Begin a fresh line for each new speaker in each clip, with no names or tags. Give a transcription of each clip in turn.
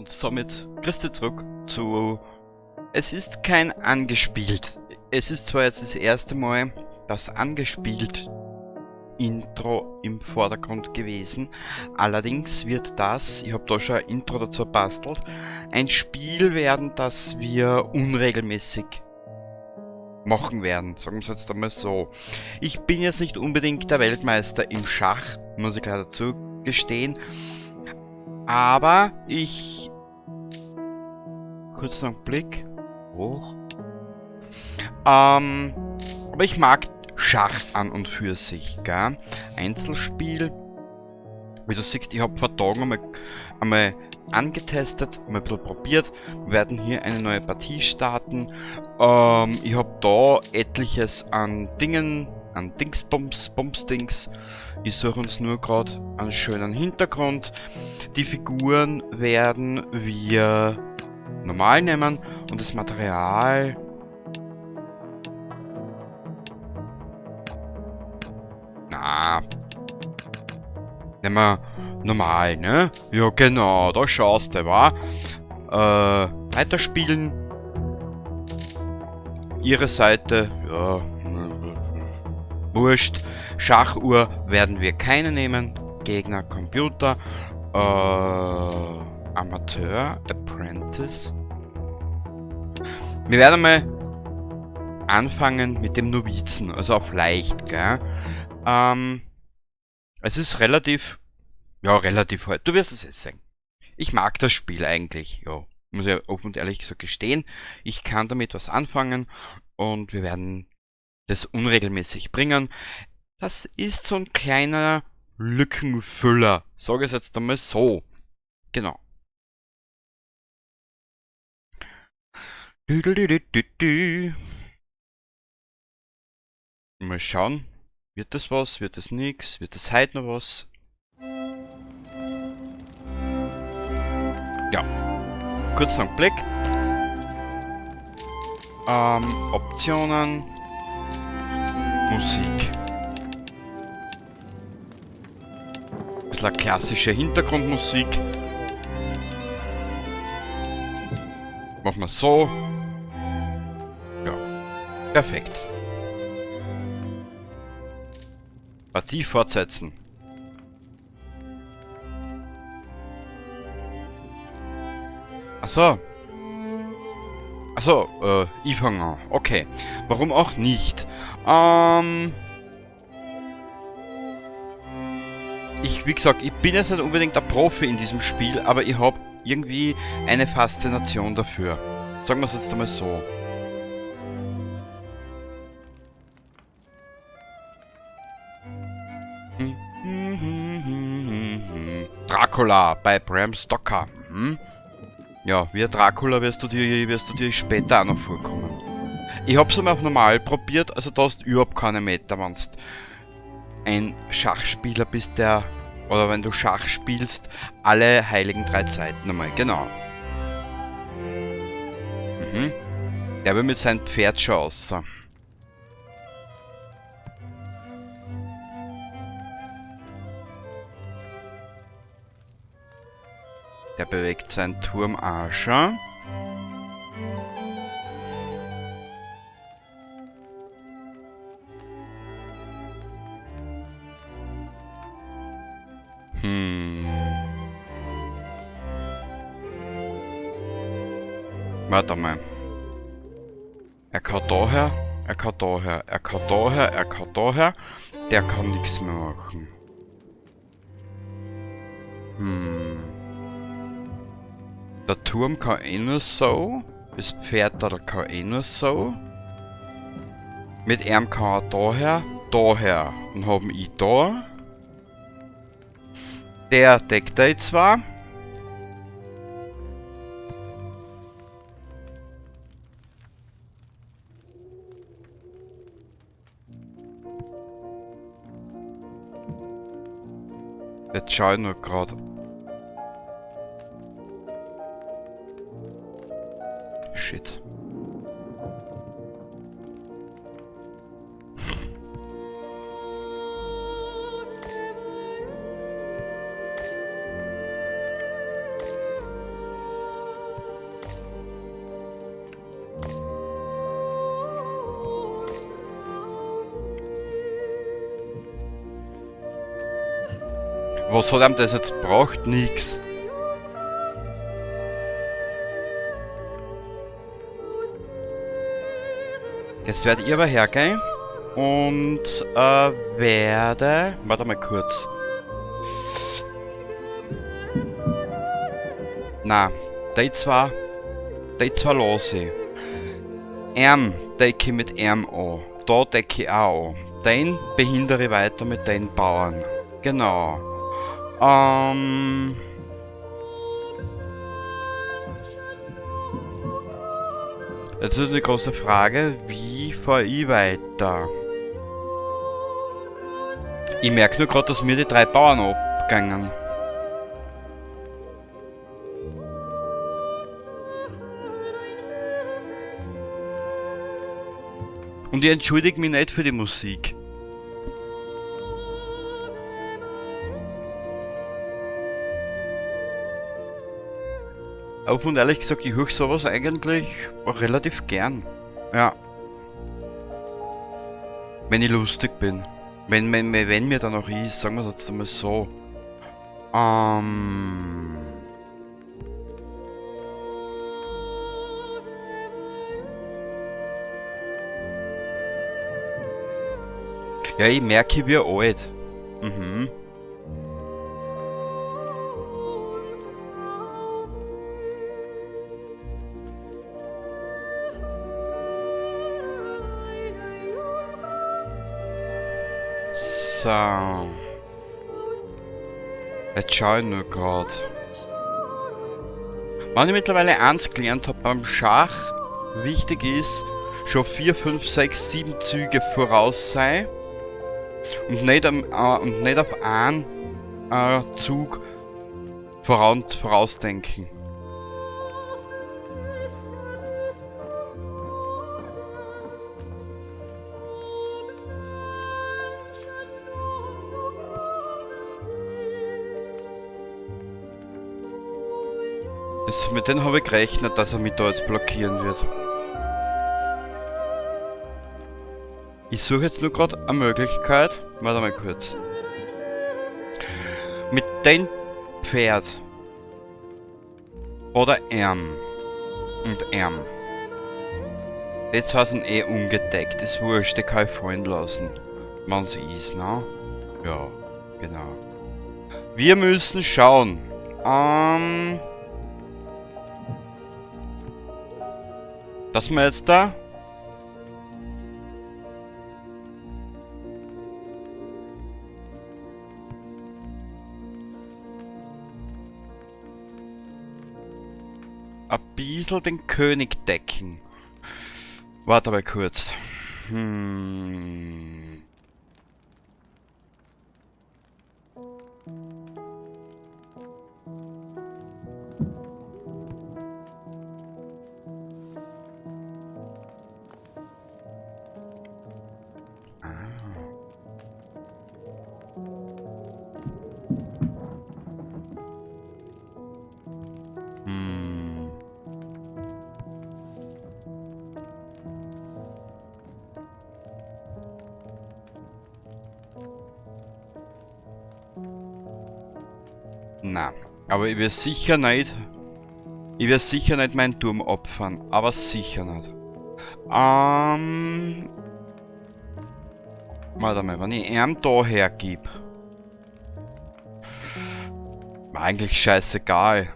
Und somit grüß zurück zu... Es ist kein angespielt. Es ist zwar jetzt das erste Mal das angespielt Intro im Vordergrund gewesen. Allerdings wird das, ich habe da schon ein Intro dazu bastelt, ein Spiel werden, das wir unregelmäßig machen werden. Sagen wir es jetzt einmal so. Ich bin jetzt nicht unbedingt der Weltmeister im Schach, muss ich gleich dazu gestehen. Aber ich... Kurz noch einen Blick. Hoch. Aber ich mag Schach an und für sich, gell? Einzelspiel. Wie du siehst, ich hab vor Tagen einmal angetestet, mal ein bisschen probiert. Wir werden hier eine neue Partie starten. Ich hab da etliches an Dingen, an Dingsbums, Bumsdings. Ich suche uns nur grad einen schönen Hintergrund. Die Figuren werden wir normal nehmen und das Material... Na, nehmen wir normal, ne? Ja, genau, da schaust du, wa? Weiterspielen. Ihre Seite, ja, wurscht. Schachuhr werden wir keine nehmen. Gegner, Computer. Amateur, Apprentice. Wir werden mal anfangen mit dem Novizen, also auf leicht, gell? Es ist relativ, ja, relativ heute. Du wirst es jetzt sehen. Ich mag das Spiel eigentlich, ja. Muss ich offen und ehrlich so gestehen. Ich kann damit was anfangen und wir werden das unregelmäßig bringen. Das ist so ein kleiner Lückenfüller. Sag ich es jetzt einmal so. Genau. Du, du, du, du, du, du. Mal schauen. Wird das was? Wird das nix? Wird das heute noch was? Ja. Kurz noch einen Blick. Optionen. Musik. Ein bisschen klassische Hintergrundmusik. Machen wir so. Ja. Perfekt. Partie fortsetzen. Achso. Achso, ich fange an. Okay. Warum auch nicht? Ich, wie gesagt, ich bin jetzt nicht unbedingt der Profi in diesem Spiel, aber ich hab irgendwie eine Faszination dafür. Sagen wir's jetzt einmal so. Dracula bei Bram Stoker. Mhm. Ja, wie ein Dracula wirst du dir später auch noch vorkommen. Ich hab's einmal auf normal probiert, also da hast du überhaupt keine Meter, wenn's ein Schachspieler bist, der, oder wenn du Schach spielst, alle heiligen drei Zeiten einmal, genau. Mhm. Der will mit seinem Pferd schon aussehen. Der bewegt seinen Turm auch schon. Warte mal. Er kann daher, er kann daher, er kann daher, er kann daher. Der kann nichts mehr machen. Der Turm kann eh nur so. Das Pferd da kann eh nur so. Mit ihm kann er daher, daher. Und haben ich da. Der deckt da jetzt zwar. Jetzt schau ich nur grad. Shit. Was hat ihm das jetzt gebracht? Nix. Jetzt werde ich aber hergehen und werde... Warte mal kurz. Na, die zwei lasse ich. Erm decke ich mit Erm an. Da decke ich auch an. Den behindere ich weiter mit den Bauern. Genau. Jetzt ist die große Frage, wie fahre ich weiter? Ich merke nur grad, dass mir die 3 Bauern abgegangen. Und ich entschuldige mich nicht für die Musik. Auch und ehrlich gesagt, ich höre sowas eigentlich relativ gern. Ja. Wenn ich lustig bin. Wenn mir dann auch ist, sagen wir es jetzt einmal so. Ja, ich merke, wie alt. Mhm. So. Jetzt schau ich nur grad. Wenn ich mittlerweile eins gelernt hab beim Schach, wichtig ist, schon 4, 5, 6, 7 Züge voraus sein und nicht, auf einen Zug vorausdenken. Das, mit denen habe ich gerechnet, dass er mich da jetzt blockieren wird. Ich suche jetzt nur gerade eine Möglichkeit. Warte mal kurz. Mit dem Pferd. Oder Arm. Und Arm. Die zwei sind eh ungedeckt. Ist wurscht, die kann ich fallen lassen. Wenn's ist, ne? Ja, genau. Wir müssen schauen. Dass wir jetzt da ein bisschen den König decken. Warte mal kurz. Na, aber ich werde sicher nicht, meinen Turm opfern, aber sicher nicht. Warte mal, wenn ich ihm da hergib, war eigentlich scheißegal.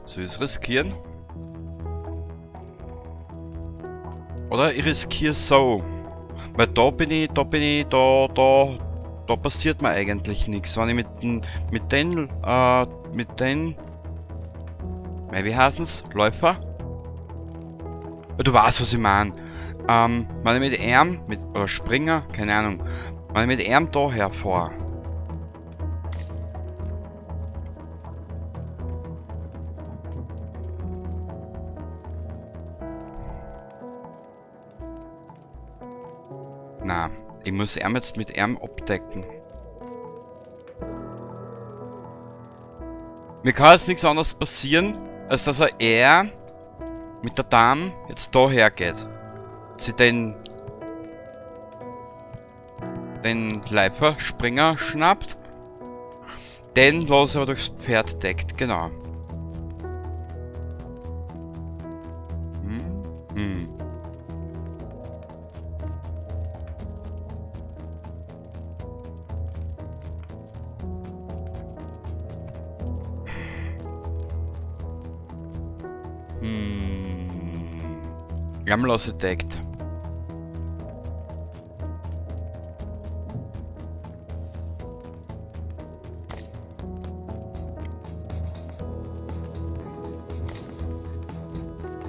Soll ich es riskieren? Oder ich riskiere so. Weil da bin ich, da passiert mir eigentlich nichts. Wenn ich mit den, wie heißen's? Läufer? Du weißt, was ich mein. Wenn ich mit Arm, oder Springer, keine Ahnung, wenn ich mit Arm da herfahre. Na, ich muss ihn jetzt mit ihm abdecken. Mir kann jetzt nichts anderes passieren, als dass er mit der Dame jetzt da hergeht. Sie den Läufer-Springer schnappt. Den los aber durchs Pferd deckt, genau. Ärmlose deckt.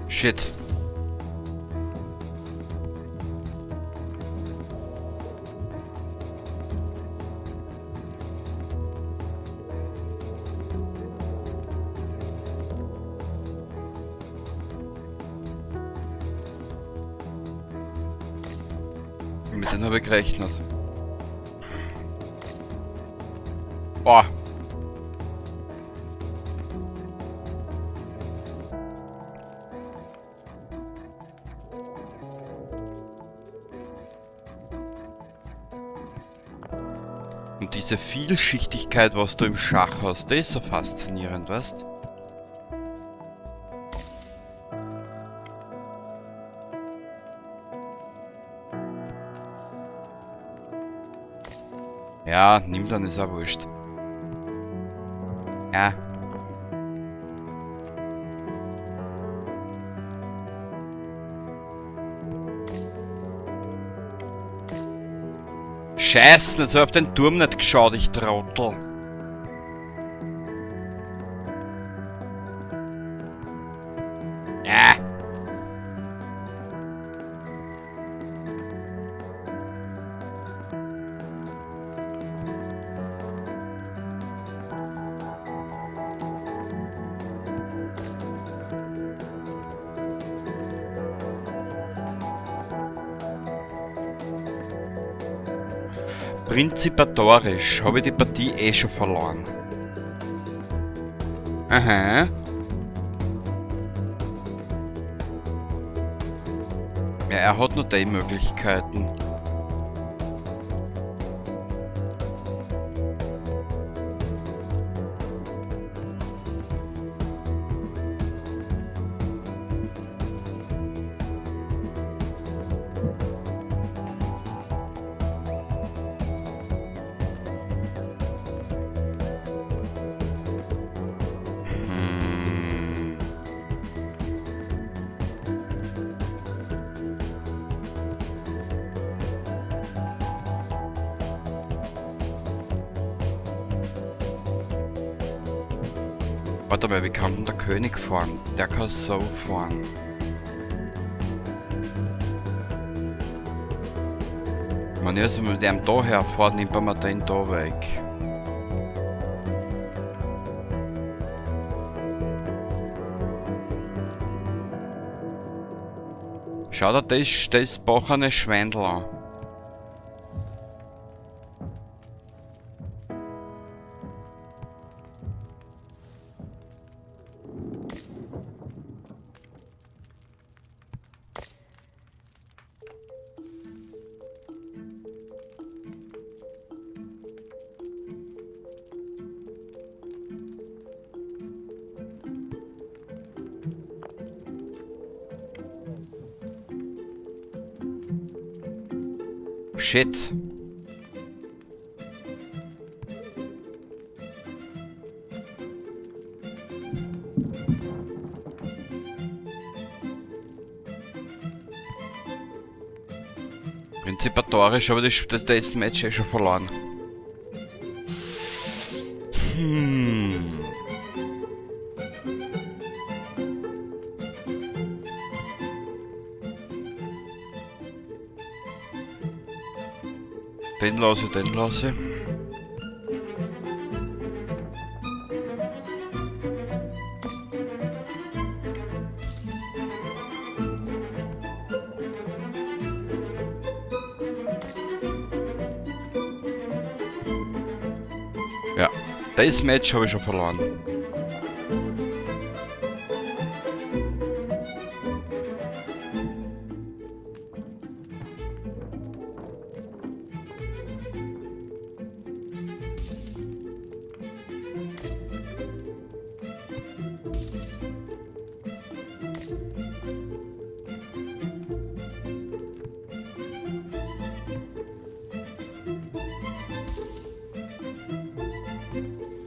Shit. Mit denen habe ich gerechnet. Boah. Und diese Vielschichtigkeit, was du im Schach hast, das ist so faszinierend, weißt? Ja, nimm dann, ist auch wurscht. Ja. Scheiße, jetzt hab ich auf den Turm nicht geschaut, ich Trottel. Ja. Prinzipatorisch habe ich die Partie eh schon verloren. Aha. Ja, er hat nur die Möglichkeiten. Warte mal, wie kann denn der König fahren? Der kann so fahren. Wenn ich also mit dem da herfahre, nimmt man den da weg. Schau dir das bachene Schwendel an. Shit. Prinzipatorisch habe ich das Match eh schon verloren. Den lasse, den lasse. Ja, das Match habe ich schon verloren.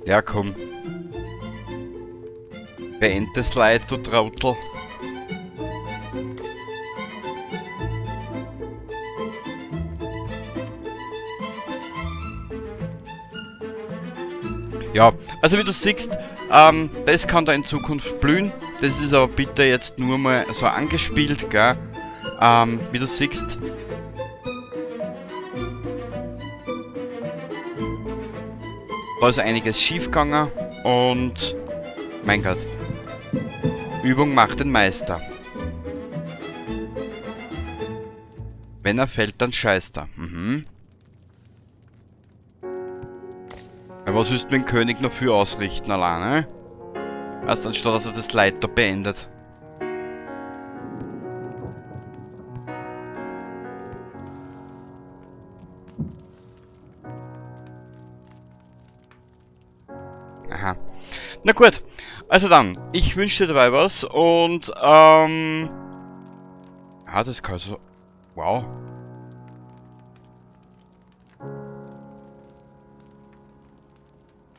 Ja, komm. Beend das Leid, du Trottel. Ja, also wie du siehst, das kann da in Zukunft blühen. Das ist aber bitte jetzt nur mal so angespielt, gell? Wie du siehst. Da ist einiges schief gegangen und mein Gott, Übung macht den Meister. Wenn er fällt, dann scheißt er. Ja, was willst du mit dem König noch für ausrichten alleine? Erst anstatt, dass er das Leid da beendet. Aha. Na gut, also dann, ich wünsche dir dabei was und ah, das kann so, wow.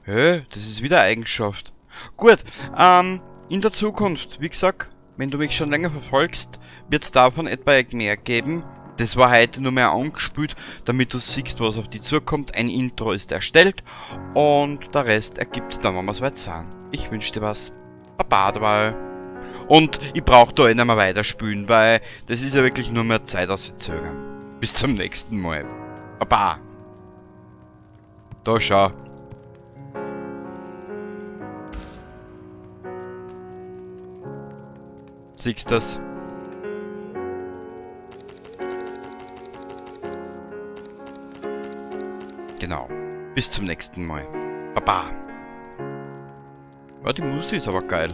Hä? Das ist wieder Eigenschaft. Gut, in der Zukunft, wie gesagt, wenn du mich schon länger verfolgst, wird's davon etwa mehr geben. Das war heute nur mehr angespielt, damit du siehst, was auf dich zukommt. Ein Intro ist erstellt und der Rest ergibt dann, wenn wir's weit sind. Ich wünsch dir was. Baba dabei. Und ich brauch da eh nicht mehr weiterspielen, weil das ist ja wirklich nur mehr Zeit, dass sie zögern. Bis zum nächsten Mal. Baba. Da schau. Siehst das? Genau. Bis zum nächsten Mal. Baba. Ja, die Musik ist aber geil.